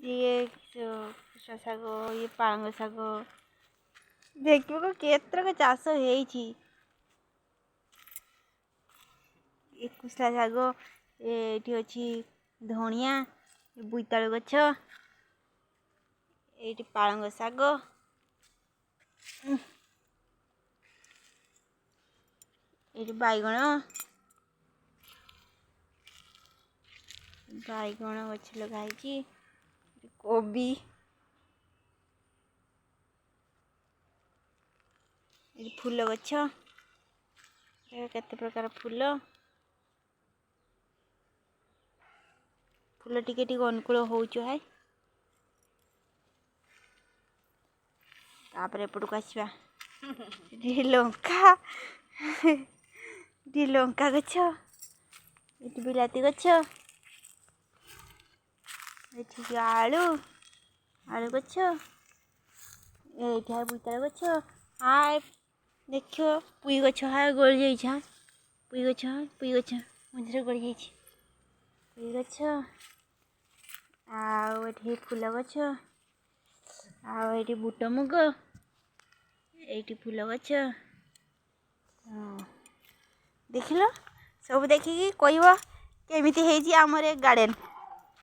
ଇଏ କୋଶଳା ଶାଗ, ଇଏ ପାଳଙ୍ଗ ଶାଗ। ଦେଖିବ କେତେକ ଚାଷ ହେଇଛି। ଏ କୋଶଳା ଶାଗ, ଏଇଠି ଅଛି ଧଣିଆ, ବୋଇତାଳୁ ଗଛ, ଏଇଠି ପାଳଙ୍ଗ ଶାଗ, ଏଇଠି ବାଇଗଣ, ବାଇଗଣ ଗଛ ଲଗା ହେଇଛି, କୋବି, ଏଠି ଫୁଲ ଗଛ, କେତେ ପ୍ରକାର ଫୁଲ। ଫୁଲ ଟିକେ ଟିକେ ଅନୁକୂଳ ହଉଛୁ ହାଇ। ତାପରେ ଏପଟକୁ ଆସିବା, ଏଠି ଲଙ୍କା, ଏଠି ଲଙ୍କା ଗଛ, ଏଠି ବିଲାତି ଗଛ, ଏଠି ଆଳୁ, ଆଳୁ ଗଛ, ଏଇଠି ବୋଇତାଳୁ ଗଛ। ହାଏ ଦେଖିବ ପୁଇ ଗଛ, ହାଏ ଗଳି ଯାଇଛି। ହଁ, ପୁଇ ଗଛ, ପୁଇ ଗଛ ମଝିରେ ଗଳି ଯାଇଛି ପୁଇ ଗଛ। ଆଉ ଏଠି ଫୁଲ ଗଛ, ଆଉ ଏଇଠି ବୁଟ ମୁଗ, ଏଇଠି ଫୁଲ ଗଛ। ହଁ, ଦେଖିଲ ସବୁ, ଦେଖିକି କହିବ କେମିତି ହେଇଛି ଆମର ଏ ଗାର୍ଡ଼େନ୍।